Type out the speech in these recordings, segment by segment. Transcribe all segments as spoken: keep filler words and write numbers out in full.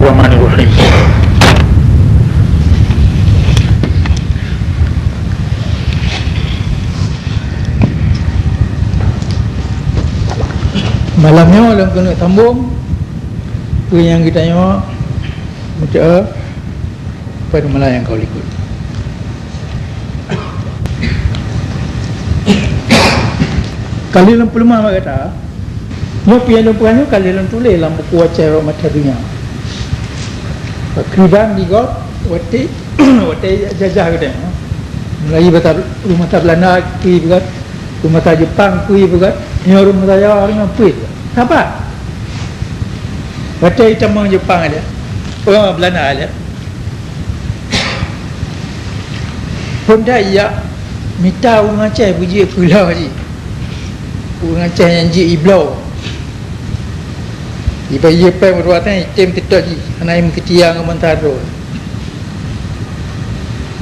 Bismillahirrahmanirrahim. Malam nyoe lôn keuneuk sambông peue nyang geutanyoe meucue pada malam nyang ka likot. Ka lheueh lôn peuleumah bak gata, nyoe peue nyang lôn peugah nyoe ka lheueh lôn tuléh lam buku Aceh Rot Mata Donya. Pakriban di gob watèe, watèe jajah geutanyoe. Mulai bak ureueng masa Beulanda kui peugah, ureueng masa Jepang kui peugah, nyoe ureueng masa Jawa nyoe kui peugah. Saban. Watèe itamong Jepang lé, oh, Beulanda lé. Phôn that ijak mita ureueng Aceh beujeuet keu lheueh jih. Ureueng Aceh nyang jeuet ibloe. Iba ié péng meurua teuh item teutot jih, hana imeukeutiya ngon bansa droe.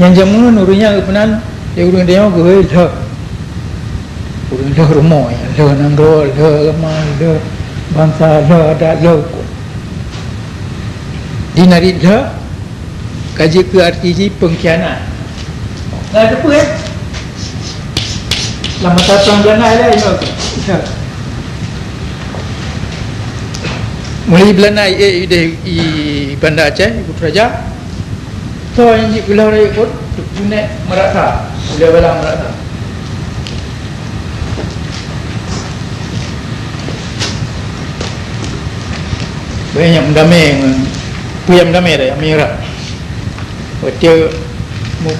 Nyang jameun ureueng nyan geupeunan lé ureueng tanyoe geuhôi lheueh. Ureueng lheueh rumoh, lheueh nanggroe, lheueh agama, lheueh bansa, lheueh adat, lheueh hukôm. Di narit lheueh ka jeuet keu arti jih pengkhianat. Na teupeue, eh? Lam masa prang Beulanda lé, inoe. Mulai Beulanda i, i, i Banda Aceh, i Kuta Raja. Soe nyang jeuet keu lheueh rayeuk phôn, teupunéh meuraksa, ulèe balang meuraksa. Banyak meudamé ngon, peue nyang meudamé dah, Amirah. Watèe mu-,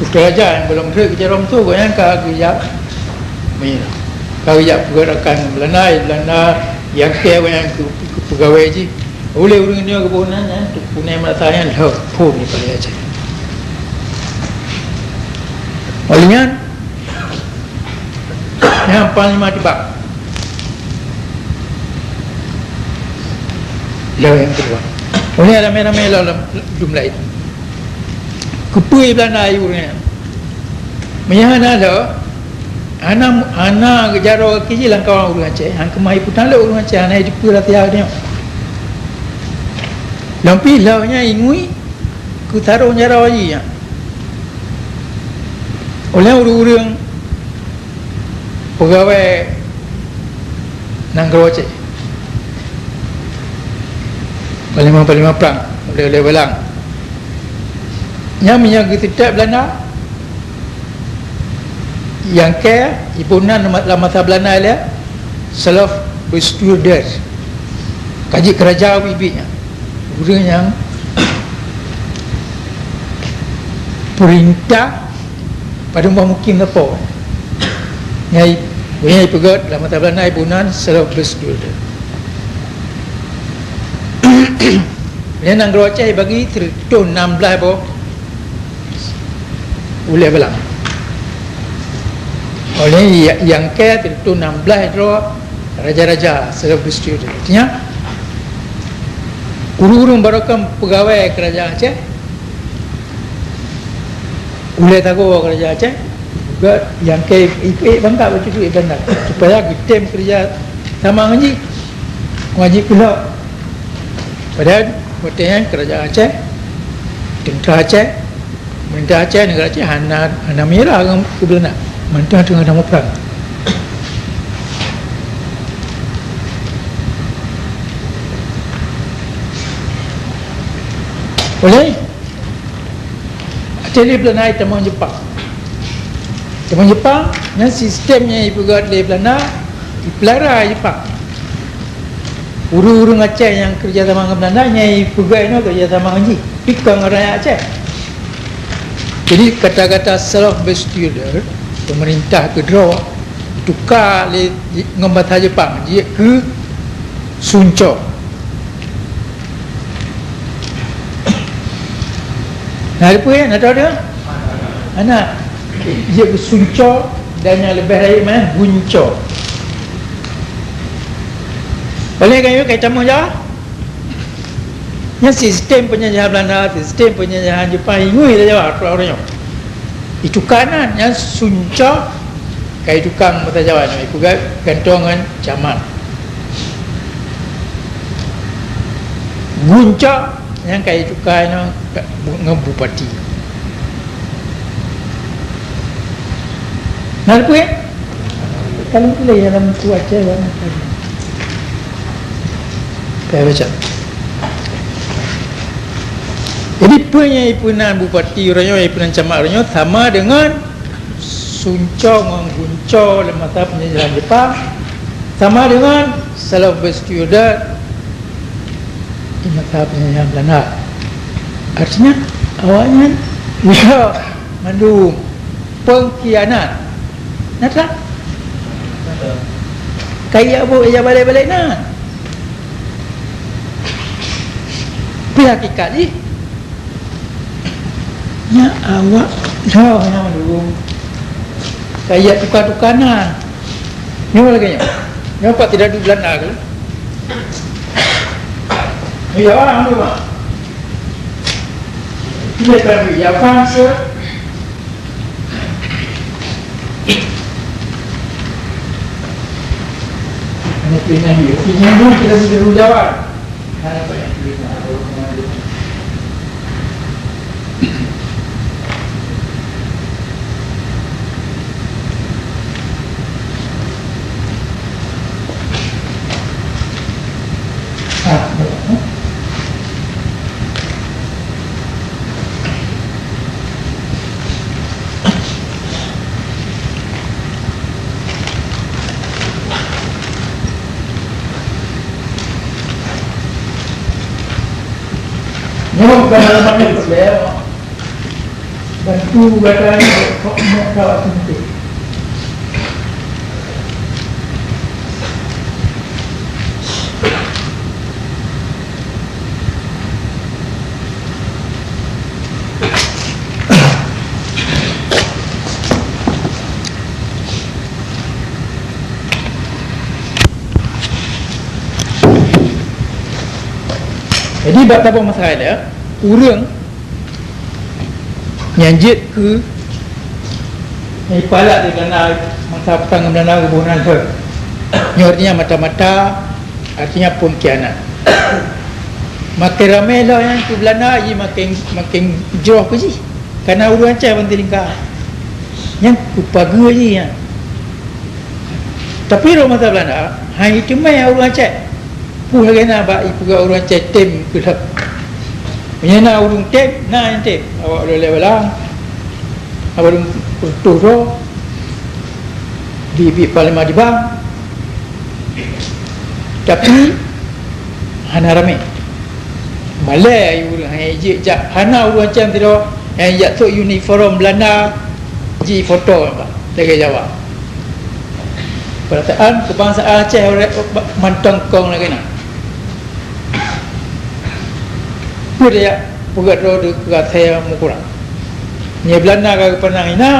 Kuta Raja nyang gohlom trép keu jaroe musoh, gobnyan ka geujak, ka geujak peugöt rakan ngon Beulanda, Beulanda nyang keu, nyang keu, keu peugawèe jih. Ulèe ureueng nyoe geuboh nan nyan, teupunéh meuraksa nyan lheueh phôn di Banda Aceh. Óh lheueh nyan, nyan Panglima Tibak. Lheueh nyang keudua. Óh lheueh ramé-ramé lom, lom, lom laén. Keupeue Beulanda ayue ureueng nyan? Meunyo hana lheueh, hana, hana geujaroe gaki jih lam kawan ureueng Aceh, han keumah ipeutang lé ureueng Aceh, hana jiteupeue rahsia geutanyoe. Lom pih lheueh nyan ingui keu sarong jaroe jih nyan. Óh lheueh ureueng-ureueng peugawèe nanggroe Aceh, panglima-panglima prang, ulèe-ulèe balang. Nyan meunyo geuseutôt Beulanda, nyang keu iboh nan lam masa Beulanda lé, Zelfbestuurder. Ka jeuet keu raja ubit-ubit nyan. Ureueng nyang peurintah padum boh mukim sapo. Nyan, nyan ipeugöt lam masa Beulanda iboh nan Zelfbestuurder. Nyan nanggroe Aceh ibagi sireutôh nam blaih boh ulèe balang. Óh lheueh nyang keu sireutôh nam blaih droe raja-raja Zelfbestuurder. Artinya, ureueng-ureueng barokon peugawèe keurajeuen Aceh, ulèe sagoe keurajeuen Aceh, geuh nyang keu ipeugöt bangka bacut ipeugöt, supaya geutem keureuja sama ngon jih, ngon jih keulok. Padahai watèe nyan keurajeuen Aceh, teuntra Aceh, Pemerintah Aceh, negara Aceh hana, hana meunyeurah keu Beulanda. Mantong teungoh na muprang. Oleh, Aceh lé Beulanda itamong Jepang. Itamong Jepang, nyan sistem nyang ipeugöt lé Beulanda, ipeulara Jepang. Ureueng-ureueng Aceh nyang keureuja sama ngon Beulanda, nyang ipeugöt inoe keureuja sama ngon jih, pi kon ngon rakyat Aceh. Jadi, kata-kata Zelfbestuurder, pemerintah keudroe, ituka lé, ngon basa Jepang, jeuet keu sunco. Na teupeue, na tahu dia? Anak, jeuet keu sunco, dan nyang leubeh rayeuk meunan, gunco. Boleh kan, yuk, kaitan meujawa? Nyan sistem penjajahan Belanda, sistem penjajahan Jepang, ingui saja ureueng nyoe. Ituka nan, nyan sunco, kai tukang mata Jawa nyoe, ipeugöt gantongan camat. Gunco nyang ka jituka inoe ngon bupati. Na teupeue? Kalau tuléh dalam buku Aceh, awak na tadi. Saya baca. Jadi, peue nyang jipeunan bupati uroe nyoe, jipeunan camat uroe nyoe, sama dengan Sunco ngon Gunco lam masa penjajahan Jepang, sama dengan Salafbestühler di masa penjajahan Belanda. Artinya, awaknyan bisa mandum pengkhianat. Nyata? Kayak bu, ya balik-balik na. Tapi hakikat jih, nya awak dah nyang dulu. Kayak tukar-tukar na. Nyoe lagèe nyoe. Nyoe pak tidak di Belanda ke? Ya, orang tu, Pak. Dia kan di Yapan ke? Ini pilihan dia. Pilihan dia kita bisa jawab. Nyoe bukan halaman yang sebelah. Bantu gata ni, kok nak kawak sempit. Jadi, bak tabong masalah dia, ureueng nyang jeuet keu, nyang jipalak di Belanda masa petang Belanda geuboh nan lheueh. Nyoe artinya mata-mata, artinya pengkhianat. Makin ramé lom nyan keu Belanda, ji makin, makin jroh keu jih. Karena ureueng Aceh banti lingka. Nyan keu pageue jih nyan. Tapi rot masa Belanda, hai teumé ureueng Aceh. Peue lagèe na bak ipeugah ureueng Aceh tem keu lheueh. Meunyoe na ureueng tem, na nyang tem. Awak lôn lé balang. Awak lôn peureutôh droe. Di, di Palembang di bang. Tapi hana ramé. Malèe ureueng hai jeuet jak hana ureueng Aceh sidroe nyang jak sôk uniform Belanda jifoto lagèe Jawa. Peurataan keubangsaan Aceh mantong kong lagèe na. Peue jak peugah droe keu asai meukurang. Nyoe Belanda ka geupeunang hina,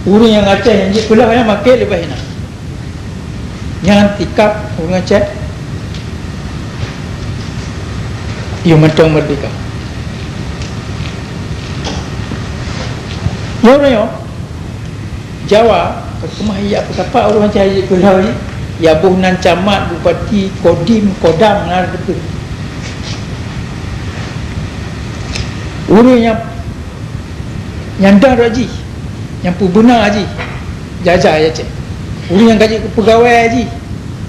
ureueng nyang Aceh nyang jeuet peuleueh nyan makin leubeh hina. Nyan sikap ureueng Aceh yôh mantong meurdeka. Nyoe uroe nyoe, Jawa, ka keumah jak peusapat ureueng Aceh jeuet keu lheueh, ya boh nan camat, bupati, kodim, kodam, na teupeue. Ureueng nyang Nyang dong rot jih, nyang peubeuna jih, jajah ya cit. Ureueng nyang ka jeuet keu peugawée jih,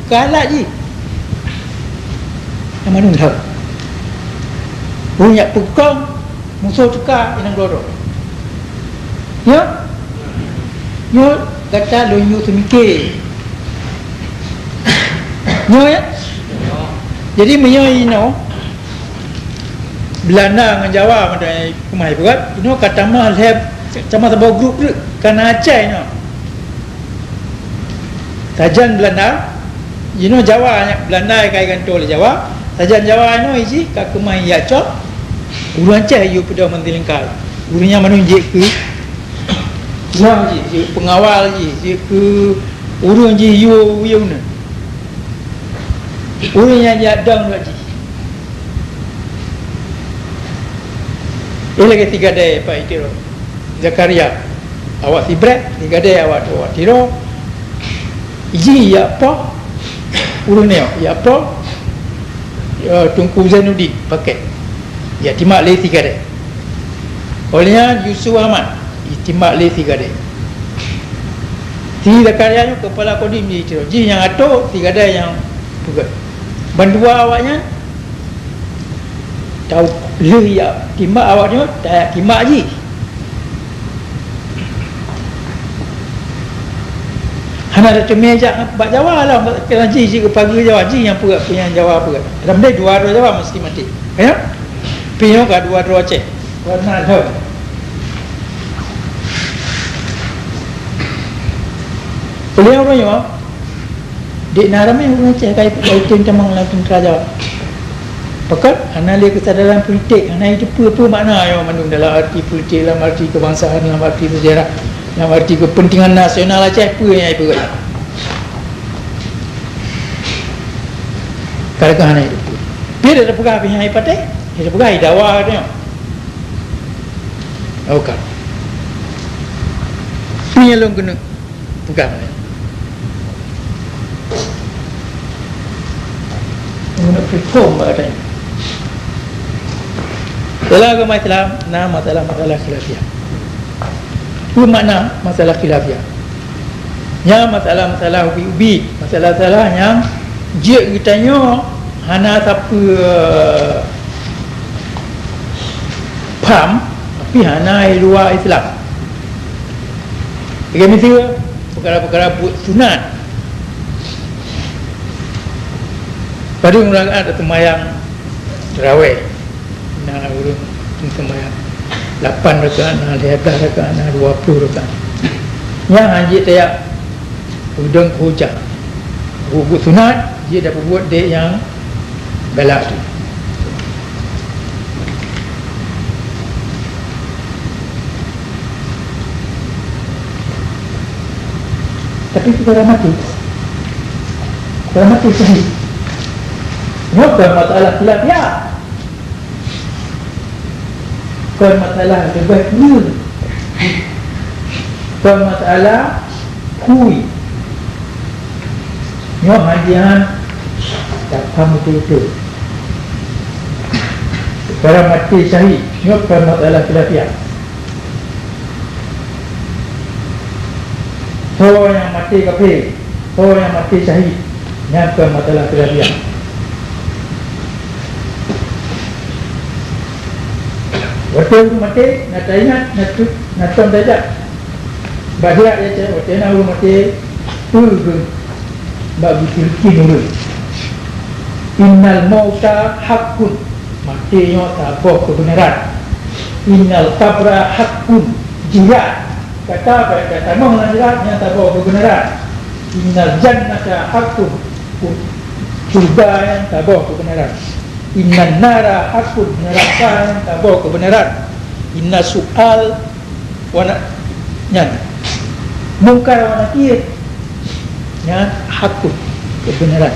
keu alat jih. Nyang mandum lheueh. Ureueng nyang peukong, musoh teuka inong dudoe. Nyoe, nyoe gata lôn yue seumiké. Nyoe ya. Jadi meunyoe inoe Belanda ngon Jawa mantong keumah ipeugöt, inoe ka tamah lhèe, tamah saboh grup treuk, ka na Aceh inoe. Sajan Belanda, inoe Jawa, Belanda ka igantoe lé Jawa, sajan Jawa inoe jih ka keumah ijak cok, ureueng Aceh yue peudong Manti Lingkai. Ureueng nyan mandum jeuet keu, ya, jih, jeuet peungawal jih, jeuet keu ureueng jih yue, yue na. Ureueng nyang jak dong laju. Eh, lagèe sigadée Pak Itiro. Zakaria. Awak sibrek, sigadée awak tu, awak Tiro. Iji jak po. Ureueng nyoe jak po. eh, Teungku Zainuddin pakai. Iktimat lé si Gadai. Óh lheueh nyan Yusuf Ahmad iktimat lé si Gadai. Si Zakaria nyoe keupala Kodim jih, jih nyang atô, si Gadai nyang peugöt. Bandua awaknyan tau lheueh iktimat awaknyoe, tajak iktimat jih. Hana tateumé jak bak Jawa lah, keunan jih, jih geupageue Jawa, jih nyang peugöt, nyang Jawa peugöt. Lam deh dua droe Jawa meusti maté. Ya? Pih nyoe ka dua droe Aceh. Warna lom. Beliau uroe nyoe, dek na ramé ureueng Aceh ka, ka item tamong lam teuntra Jawa. Pakon? Hana lé keusadaran politik, hana iteupeue peue makna nyoe mandum dalam arti politik, dalam arti kebangsaan, dalam arti sejarah, dalam arti kepentingan nasional Aceh, peue nyang ipeugah. Kadang hana iteupeue. Pih dak peugah pih nyang ipatéh, dak peugah idawa katanya. Oh, ka. Pih nyang lôn keuneuk peugah. Menurut hukum, katanya. Dalam agama Islam na masalah-masalah khilafiyah. Peue makna masalah khilafiyah? Nyan masalah-masalah ubit-ubit, masalah-masalah nyang jeuet geutanyoe hana sapeue pham, tapi hana i luwa Islam. Lagèe miseue, peukara-peukara buet sunat. Padum rakaat seumayang tarawih. Na ureueng seumayang lapan rakaat, na lhèe blah rakaat, na dua ploh rakaat. Nyan han jeuet tajak peudong keu hujah. Buet-buet sunat jeuet tapeubuet dek nyang galak tu. Tapi peukara maté, peukara maté syahid. Nyoe kon masalah khilafiyah. Kon masalah leubeh kureueng. Kon masalah phui. Nyoe hadiah tapham beutôi-beutôi. Peukara maté syahid, nyoe kon masalah khilafiyah. Soe nyang maté kafé, soe nyang maté syahid, nyan kon masalah khilafiyah. Watèe ureueng maté, na taingat, na tu-, na tom tajak. Bak sirat, ya, watèe na ureueng maté, peue geuh bak geutilkin ureueng. Innal mauta haqqun, maté nyoe saboh keubeunaran. Innal qabra haqqun, jeurat, gata bak gata tamong lam jeurat nyan saboh keubeunaran. Innal jannata haqqun, syeuruga nyan saboh keubeunaran. Innan nara haqqun, neuraka nyan saboh keubeunaran. Inna su'al wa na-, nyan. Mungkar wa Nakir nyan haqqun, keubeunaran.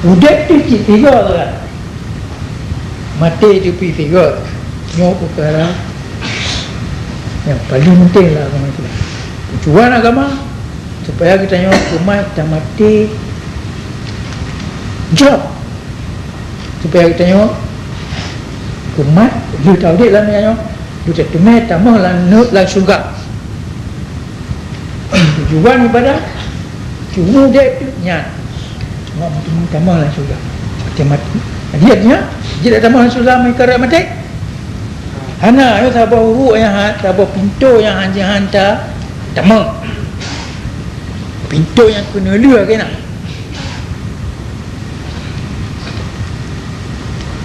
Udép tu cit tiga sagai. Maté tu pih tiga. Nyoe peukara nyang paleng penting lam agama Islam. Tujuan agama supaya geutanyoe keumat tamaté jroh. Supaya geutanyoe keumat lheueh taudép lam donya nyoe, beutateumé tamong lam, lam syeuruga. Tujuan ibadah, cuma udép nyan. Cuma meuteumé tamong lam syeuruga. Maté-maté. Jadi, artinya, jeuet tamong lam syeuruga meuikat maté? Hana, nyoe saboh uruek nyang ha-, saboh pintoe nyang han-, han ta-, tamong. Pintoe nyang keuneulheueh keunan.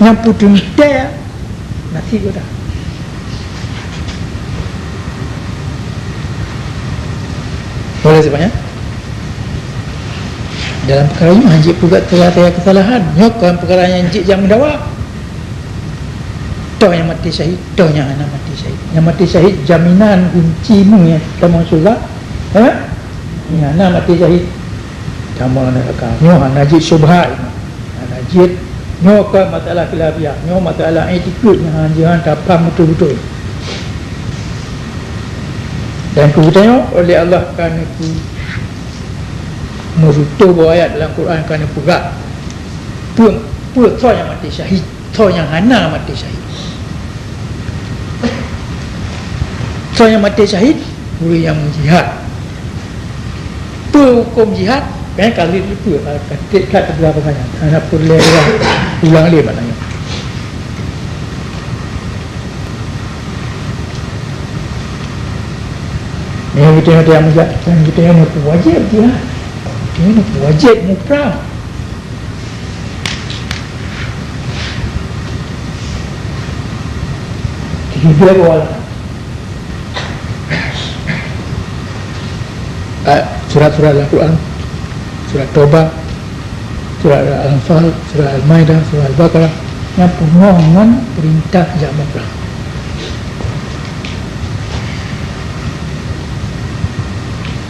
Nyang puteuntèe nasib gata. Boleh sebanyak? Dalam peukara nyoe han jeuet peugah teuka-teuka keusalahan. Nyoe kon peukara nyang jeuet jak meudawa. Toh nyang maté syahid, toh nyang hana maté syahid. Nyang maté syahid jaminan gunci mu nyang tamong syeuruga. Eh? Nyang hana maté syahid tamong neuraka. Nyoe hana jeuet syubhat. Hana jeuet. Nyoe kon masalah khilafiyah. Nyoe masalah iktikeuet nyang han jeuet tapham beutôi-beutôi. Dan keu geutanyoe, oleh Allah ka neupeu-, Meureutôh boh ayat lam Quran ka neupeugah, peue, peue soe nyang maté syahid, soe nyang hana maté syahid. Soe nyang maté syahid, ureuëng nyang meujihad. Peue hukôm jihad? Kan ka lheueh teupeue, ka, ka, ka teupeue apa nyan. Hana peureulée ulang, ulang lé makna nyan. Nyang geutanyoe, nyang meujak, nyang geutanyoe wajéb jihad. Geutanyoe wajéb muprang. Tiga dua. Ah, surat-surat Al-Quran, surat Taubah, surat Al-Anfal, surat Al-Maidah, surat Al-Baqarah, nyang peugah ngon peurintah jak muprang.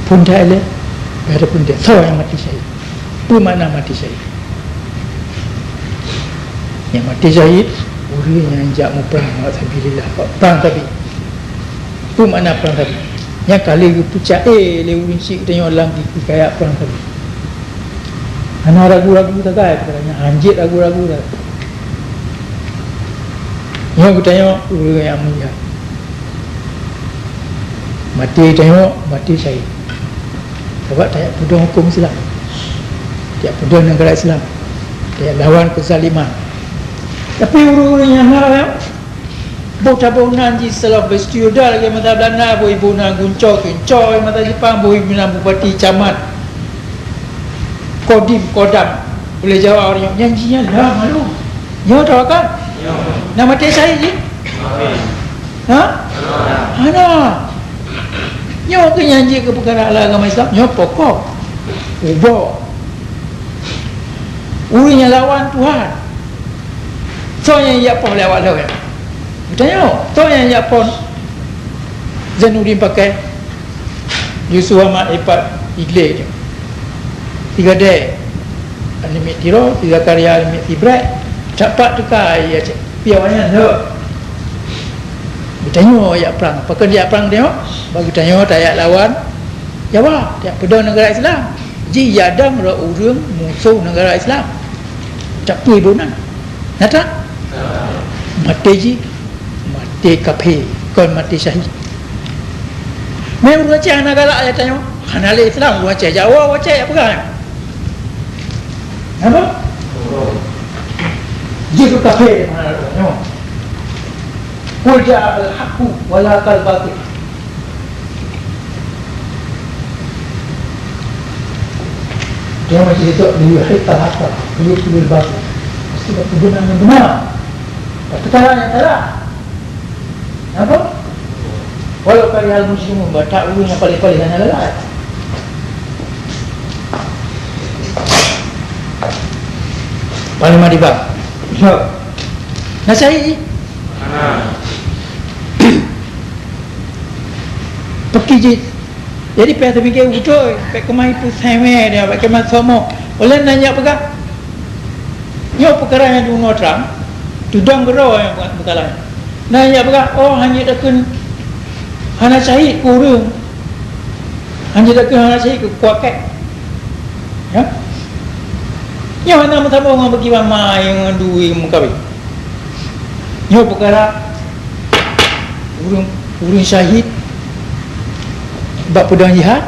Phôn that ilée, ada phôn that. Soe nyang maté syahid? Peue makna maté syahid? Nyang maté syahid, ureuëng nyang jak muprang bak sabilillah, bak prang sabe. Peue makna prang sabe? Nyang ka lheueh geupeucaya lé ureuëng syik tanyoe lam hikayat prang sabe. Hana ragu-ragu sagai peukara nyan, hanjeuet ragu-ragu sagai. Nyoe geutanyoe ureuëng nyang mulia. Maté tanyoe, maté syahid. Sabab tajak peudong hukôm Islam. Tajak peudong neugara Islam. Tajak lawan keuzaliman. Tapi ureuëng-ureuëng nyang hana, boh taboh nan jih seuleuh bestiuda lagée masa Belanda, boh ibu nan gunco, kinco masa Jepang, boh ibu nan bupati, camat, kodim, kodam. Ulée Jawa ureuëng nyan jih nyan lah malu. Nyoe tawakal? Nyoe. Na maté syahid jih? Ha? Hana. Nyoe keuh nyang jeuet keu peukara agama Islam, nyoe pokok. Ubok. Ureuëng nyang lawan Tuhan. Soe nyang jak poh lé awak lawét? Geutanyoe, soe nyang jak poh Zainuddin Pakai? Yusuf Ahmad Ipat Iglé nyoe. Si Gadée aneuk miet Tiro, si Zakaria aneuk miet Sibrek, capat teuka ayé Aceh. Piôh awaknyan lheueh. Geutanyoe jak prang. Pakon jak prang tanyoe? Bak geutanyoe tajak lawan Jawa, tajak peudong neugara Islam. Jih jak dong rot ureuëng musoh neugara Islam. Tapi ibu nan. Nyata? Maté jih, maté kafé, kon maté syahid. Mé ureuëng Aceh hana galak ya tanyoe, hana lé Islam, ureuëng Aceh Jawa, ureuëng Aceh jak peugah nyan. Napa? Jih keu kafé hana lé nyoe. Qul ja'al haqqu wa zahaqal batil. Dia masih hidup di yuhiqal haqqa, yubtilul batil. Mesti keubeunang nyang beuna. Tapi salah nyang salah. Napa? Walau karihal musyrikun, batak ureuëng nyang paléh-paléh hana lalai. Panglima Dibang. Siap. Na syahid jih? Hana. Pakri jih. Jadi, payah tapike beutôi, bèk keumah ipeuseumé dia, bèk keumah sombong. Ulôn na jak peugah, nyoe peukara nyang diunoe trang, teudong keudroe nyang peukara nyan. Na jak peugah, oh, hana jeuet takheun hana syahid keu ureueng. Hana jeuet takheun hana syahid keu kuakèe. Ya? Nyoe hana meusaboh ngon beuki mama nyang ngon dua meukawen. Nyoe peukara ureueng, ureueng syahid bak peudong jihad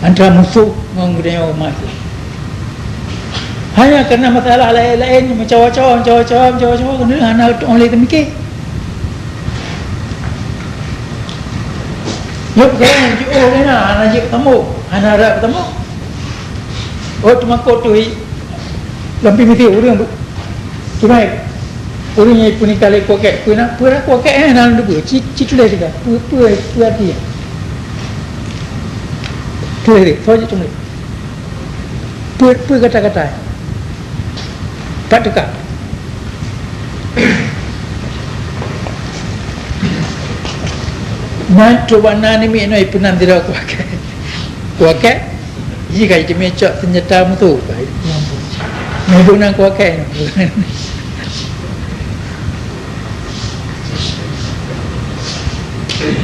antara musoh ngon geutanyoe umat Islam. Hanya karena masalah laén-laén, meucawa-cawa, meucawa-cawa, meucawa-cawa, keuneuk hana tu'oh lé teumike. Nyoe peukara nyang jiôh lé na, hana jeuet keu tamong, hana rab keu tamong. Oh, teumakot tu, i, lam pih miseue ureueng bu-, kibai. Ureueng nyang ipeunikah lé kuakèe, peue na, peue na kuakèe, eh, na deubeu, ci, ci tuléh teuka. Peue, peue, peue arti nyan? Tuléh teuka, soe jeuet tuléh. Peue, peue kata-kata nyan? Pat teuka. Na, cuba na namiet nyoe ipeunan sidroe kuakèe. Kuakèe? Jih ka jiteumé cok seunjata musoh. Meunan kuakèe.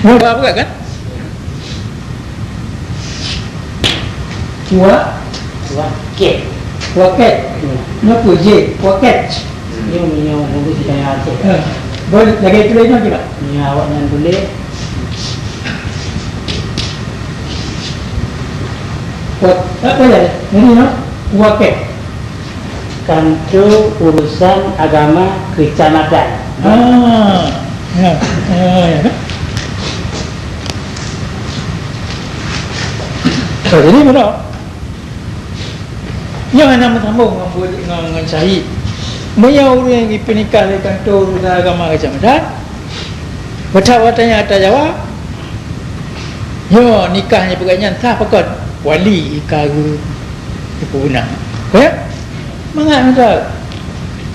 Nampak kan? Wa? Wakét. Wakét. Hmm. Napa je? Wakét. Hmm. Nyoe, nyoe, nyoe, nyoe, nyoe, nyoe. Eh, boleh lagi tulis nyoe juga? Nyoe awak nyan tulis. Wa-, apa ya? Ini, no? Wakét. Kanto Urusan Agama Kecamatan. Ah, ya. Ah, ya, kan? Oh, jadi mana? Nyoe hana meusambông ngon, ngon, ngon syahid. Meunyoe ureuëng jipeunikah lé kanto urusan agama kecamatan, watée-watée nyan ata jaweueb, nyoe nikah nyang peugah nyan sah pakon? Wali ka geu-, geupeuguna. Ya? Mangat mantap.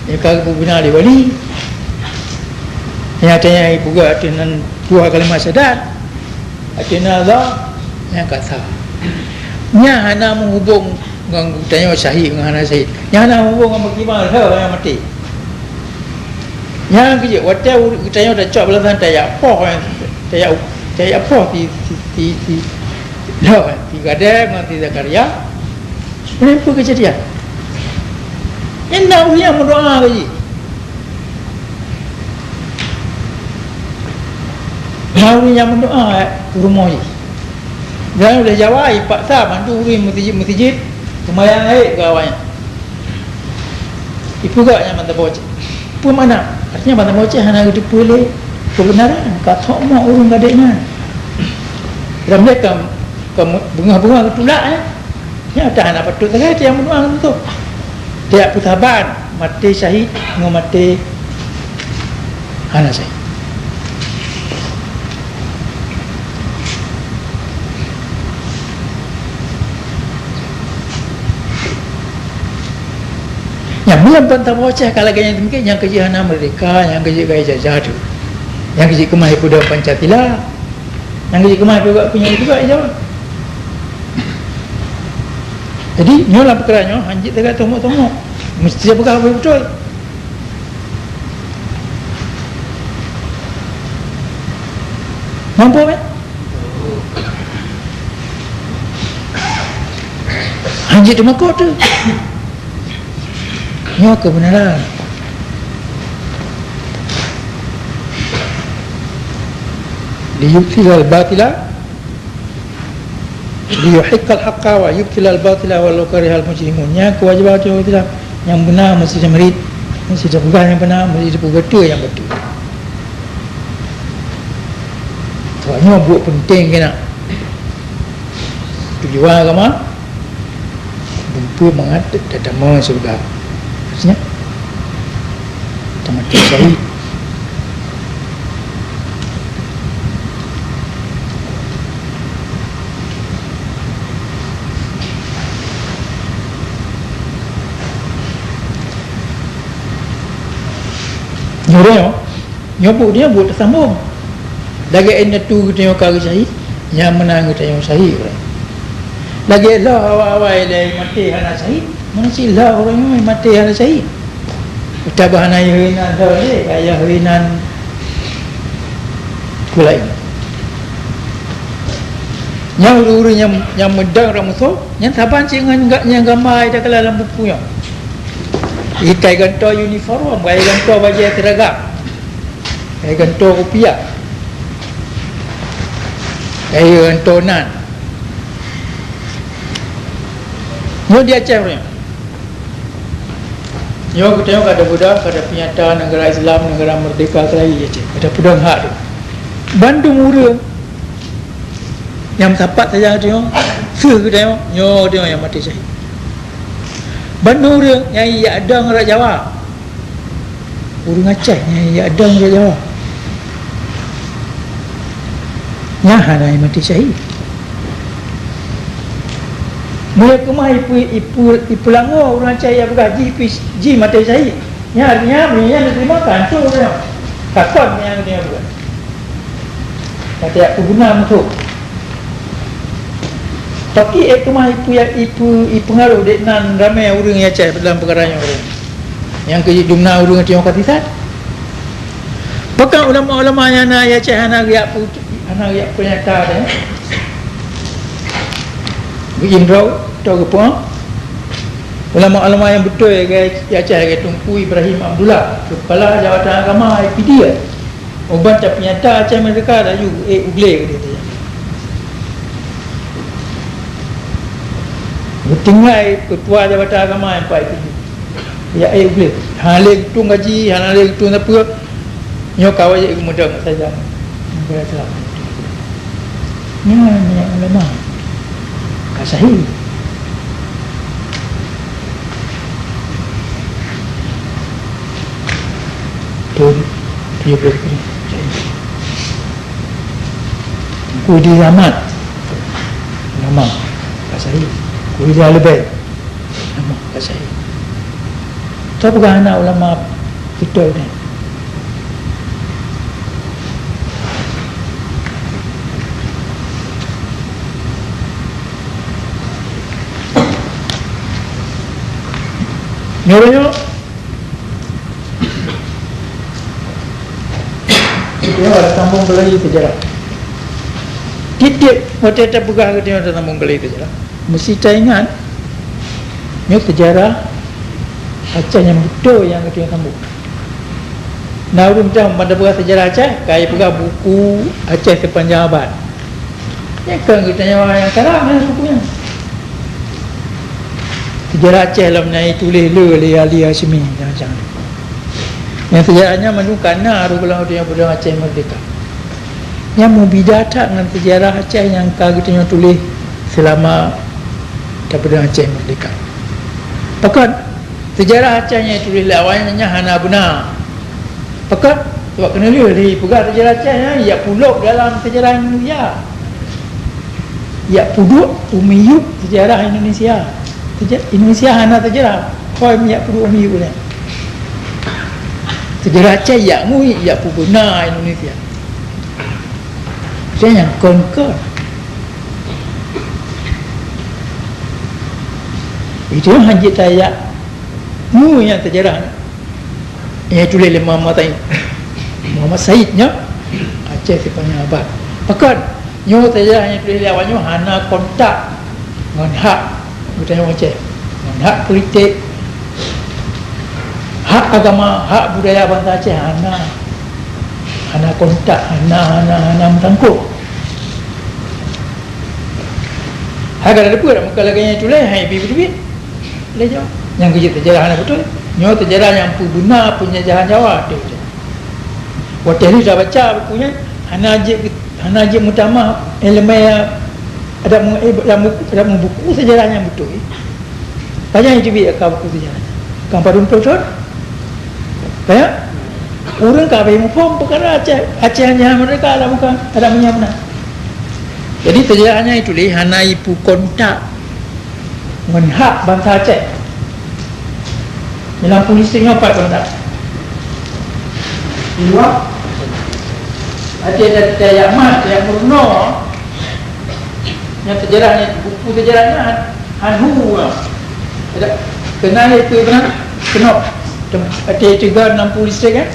Ya, ka geupeuguna lé wali. Nyang tanya ibu geuh ateueh nan dua kalimat syahadat. Ateueh nan Allah, nyang ka sah. Nyan hana meuhubông ngon geutanyoe syahid ngon hana syahid. Nyan hana meuhubông ngon meukiban lheueh nyang maté. Nyang keujeuet, watée ureuëng geutanyoe tacok balasan tajak poh, tajak, tajak poh si, si, si, si, lheueh, si Gadée ngon si Zakaria. Peue keujadian? Nyan na ureuëng nyang meudoá keu jih. Na ureuëng nyang meudoá keu rumoh jih. Dan ulée Jawa ipaksa mandum ureuëng meuseujid-meuseujid seumayang Id keu awaknyan. Ipeugah nyan bansa Bocéh. Peue makna? Artinya bansa Bocéh hana geuteupeue lé keubeunaran, ka thok mok ureuëng gadek nyan. Lam lé ka, ka beungoh-beungoh geutulak, eh. Nyata hana patôt sagai nyang meudoá ngon beutôi. Tiep peusaban maté syahid ngon maté hana syahid. Nyang meunyoe ban taboh cah ka lagée nyan teumeuke, nyang keujeuet hana meurdehka, nyang keujeuet gaya jajah tu. Nyang keujeuet keumah ipeudong Pancasila. Nyang keujeuet keumah ipeugah punya juga Jawa. Jadi, nyoe lam peukara nyoe, hanjeuet tagak tomok-tomok. Meusti peugah beutôi. Mampu, kan? Hanjeuet teumakot tu. Nyoe keubeunaran. Liyubtilal batila Liyuhiqqal haqqa wa yubtilal batila walau karihal mujrimun. Nyan keuwajéban umat Islam. Nyang beuna meusti jimeurit, meusti jipeugah nyang beuna, meusti jipeugah nyang beutôi. Sabab nyoe buet peunteng keunan. Tujuan agama, dumpeue mangat tatamong syeuruga. Maksudnya, tamati syahid. Nyoe, nyoe buet, nyoe buet teusambông. Lagée indatu geutanyoe ka geusyahid, nyang meunan geutanyoe syahid. Lagée lheueh awai-awai lé maté hana syahid, meunan cit lheueh ureuëng nyoe maté hana syahid. Tabah hana yah inan lheueh lé, ka yah inan peue laén. Nyang ureuëng-ureuëng nyang, nyang meudong rot musoh, nyang saban cit ngon ga-, nyang gamba ida kala lam buku nyoe. Ikai gantoe uniform, ikai gantoe bajée seragam. Ikai gantoe kupiah. Ikai gantoe nan. Nyoe di Aceh ureuëng. Nyoe geutanyoe ka tapeudong, ka tapeunyata neugara Islam, neugara meurdehka keulayi Aceh. Ka tapeudong hak tu. Bandum ureuëng nyang meusapat sajan geutanyoe, seuh geutanyoe, nyoe geutanyoe nyang maté syahid. Bandum ureuëng nyang ijak dong rot Jawa. Ureuëng Aceh nyang ijak dong rot Jawa. Nyan hana maté syahid. Meunyoe keumah ipe-, ipe-, ipeulangoe ureuëng Aceh nyang peugah jih pi-, jih maté syahid. Nyan, nyan, nyan, nyan teurimong ka hancô ureuëng nyan. Ka kon nyan, nyan peugah. Ka tajak peuguna musoh. Tapi ék keumah ipe-, ipe-, ipeungaroh dék nan ramé ureuëng Aceh dalam peukara nyoe ureuëng. Nyang keujeuet dumna ureuëng teuh ka sisat. Pakon ulama-ulama nyang na Aceh hana geujak pu-, hana geujak peunyata deh. Geuinrau. Toh geupeue? Ulama-ulama nyang beutôi lagèe, di Aceh lagèe Teungku Ibrahim Abdullah, Keupala Jabatan Agama I P D A. Uban tapeunyata Aceh Merdeka laju, eh, u glé keudéh. Geutinggai Keutua Jabatan Agama nyang pat I P D A. Ya, eh, u glé. Hana lé geutueng gaji, hana lé geutueng sapeue. Nyoe ka wajéb geumeudong sajan. Nyan, nyan ulama. Ka sahih. Betul. Dia boleh kena. Ku di Ahmad. Ulama. Ka sahih. Ku di Ahli Bait. Ulama. Ka sahih. Tapi bukan anak ulama betul ni. Nyoe, nyoe. Kita ada sambung kembali sejarah. Tiep-tiep watèe tapeugah geutanyoe sambung kembali sejarah. Meusti taingat, nyoe sejarah Aceh nyang beutôi nyang geutanyoe sambung. Na ureueng meutuah ban tapeugah sejarah Aceh, ka jipeugah buku Aceh Sepanjang Abad. Nyan kon geutanyoe nyang karang nyan buku nyan. Sejarah Aceh lom nyan jituléh le lé Ali Hasyimi macam-macam. Nyang sejarah nyan mandum ka na rôh gohlom geutanyoe peudong Aceh Merdeka. Nyan meubida that ngon sejarah Aceh nyang ka geutanyoe tuléh seulama tapeudong Aceh Merdeka. Pakon? Sejarah Aceh nyang tuléh lé awak nyan hana beuna. Pakon? Sabab keuneulheueh lé peugah sejarah Aceh nyan, jak pulop dalam sejarah Indonesia. Jak peuduek, peumiyueb sejarah Indonesia. Seja-, Indonesia hana sejarah. Kon jak peuduek, peumiyueb nyan. Sejarah Aceh jak ngui, jak peubeuna Indonesia. Saya nyang kon-kon. Itu hanjeuet tajak mu nyang sejarah nyang tuléh lé Muhammad Said. Muhammad Said nyoe Aceh Sepanjang Abad. Pakon? Nyoe sejarah nyang tuléh lé awak nyoe hana kontak ngon hak geutanyoe Aceh. Ngon hak politik, hak agama, hak budaya bansa Aceh hana, hana kontak, hana, hana, hana meusangkot. Hai ka na teupeue dak muka lagèe nyan tuléh, hai bi beuteubiet. Lé nyoe, nyang geujeuet sejarah hana beutôi. Nyoe sejarah nyang peubeuna peunjajahan Jawa, teuh. Watèe lheueh tabaca buku nyan, hana jeuet, hana jeuet meutamah ileumèe adak mu-, eh, lam buku, lam buku sejarah nyang beutôi. Pajan jiteubiet ka buku sejarah nyan? Ka padum ploh thon? Ka ya? Ureueng ka habéh muphom peukara Aceh, Aceh nyang merdeka lam bukan, adak meunyo meunan. Jadi, sejarah nyan jituléh hana jipeukontak ngon hak bansa Aceh. Dalam polisi nyoe pat kontak. Dua. Ada, ada, ada yang mat, yang murno. Nyang sejarah nyan, buku sejarah nyan han, han hu lah. Ada, kena itu pernah, kena. Tem-, ada tiga enam puluh listrik kan?